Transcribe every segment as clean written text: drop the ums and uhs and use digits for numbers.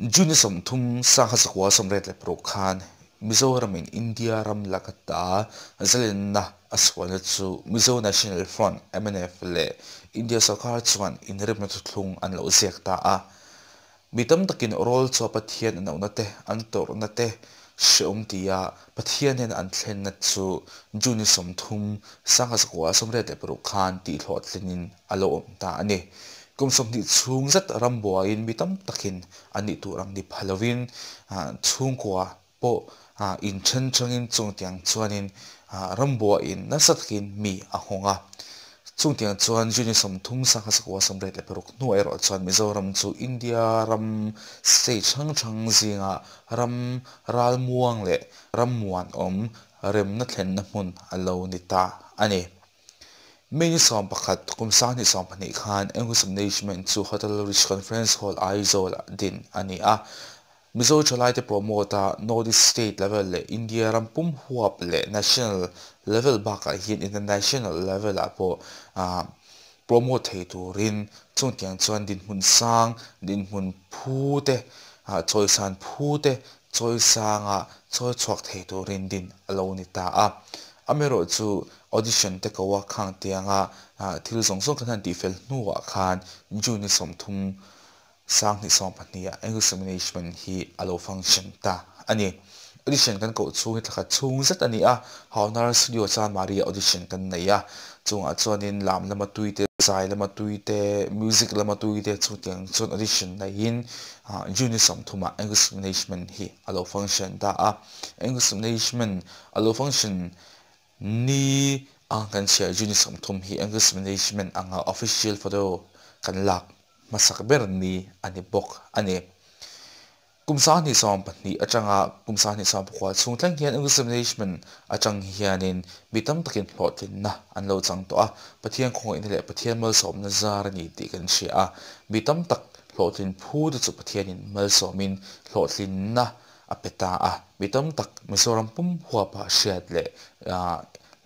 June 30, 1986 khan Mizoramin India ram laka ta zalenna a sualna chu Mizo National Front, mnf, leh India sorkar chuan inremna thuthlung an lo ziak ta a. Mi tam takin rawl chua Pathian an auhna te, an tawrhna te hrehawm tia Pathian hian an thlenna chu June 30, 1986 khan tihhlawhtlinin a lo awm ta a ni. Kum 20 chhung zet ram buaiin mi tam takin an nih tur ang ni pha lovin chhungkua pawh inthen thangin chungtiang chuanin ram buaiin nasa takin mi a nghawng a. Chungtiang chuan June 30, 1986 hnuah erawh chuan Mizoram chu India ram state hrang hrang zinga ram ralmuang leh ram muanawm remna thlenna hmun a lo ni ta a ni. May ni 11, kum 2022 khan Angus Management chu Hotel Rich Conference Hall Aizawl ah din a ni a. Mizo thalaite promote a North East State level leh India ram pum huap leh national level bakah hian international level ah pawh promote thei turin chungtiang chuan dinhmun sang, dinhmun phu te, chawisan phu te chawisanga chawi chhuak thei turin din a lo ni ta a. Amaherawh chu audition te ko a khang tianga thil zawng zawng kan han tihfel hnuah khan June ni 30, 2022 ah Angus Management hi a lo function ta a ni. Audition kan koh chhung hi thlakhat chhung zet a ni a, Hauhnar Studio chuan Maria audition kan nei a, chungah chuanin lam lama tui te, zai lama tui te, music lama tui te chutiang chuan audition neiin June ni 30 ah Angus Management hi a lo function ta a. Angus Management a lo function ni ang kan chhiar June ni 30 hi Angus Management anga official photo kan lak hmasak ber ni a ni bawk a ni. Kum 2022 atanga kum 2024 chhung thleng hian Angus Management atang hianin mi tam takin hlawhtlinna an lo chang tawh a. Pathian khawngaihna leh Pathian malsawmna zar a ni tih kan hria a. Mi tam tak hlawhtlin phu te chu Pathianin malsawmin hlawhtlinna a pe ta a. Mi tam tak Mizoram pum huapa hriat leh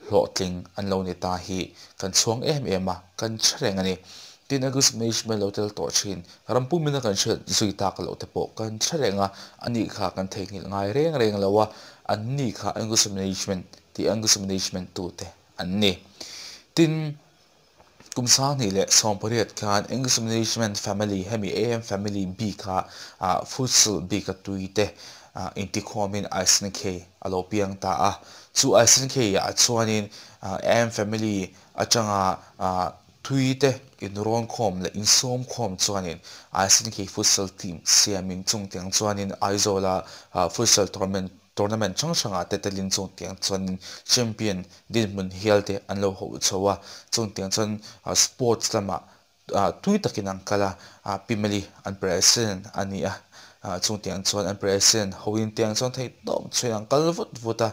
hlawhtling an lo ni ta hi kan chhuang em em a, kan hre reng a ni. Tin Angus Management lo tel tawh thin ram pumina kan hriat zui tak loh te pawh kan hre reng a, ani kha kan theihnghilh ngai reng reng lo a, an ni kha Angus Management tih Angus Management tu te an ni. Tin kum 2018 khan Angus Management Family hemi AM Family B kha futsal B ka tui te intikhawmin ISNK a lo piang ta a. Chu ISNK ah chuanin AM Family atanga tui te inrawn khawm leh insawm khawm chuanin ISNK futsal team siamin chungtiang chuanin Aizawla futsal tournament hrang hrangah te telin chungtiang chuanin champion dinhmun hial te an lo ho chho a. Chungtiang chuan sports lama tui takin an kal a, Pimali an president a ni a. Chungtiang chuan an president hoin tiang chuan thei tawp chuan an kal vut vut a,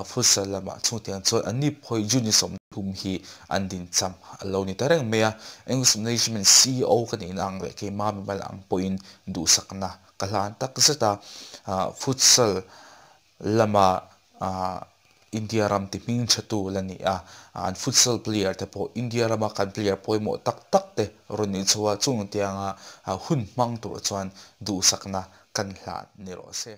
futsal lama chungtiang chuan an ni phawi June ni 30 hi an din cham a lo ni ta reng mai a. Angus Management CEO ka nih na ang leh keima mi mal ang pawhin duhsakna ka hlan tak zet a. Futsal lama India ram ti hming thatu la ni a, an futsal player te pawh India rama kan player pawimawh tak tak te rawn ni chhoa chungtianga hun hmang tur chuan duhsakna kan hlan ni rawh se.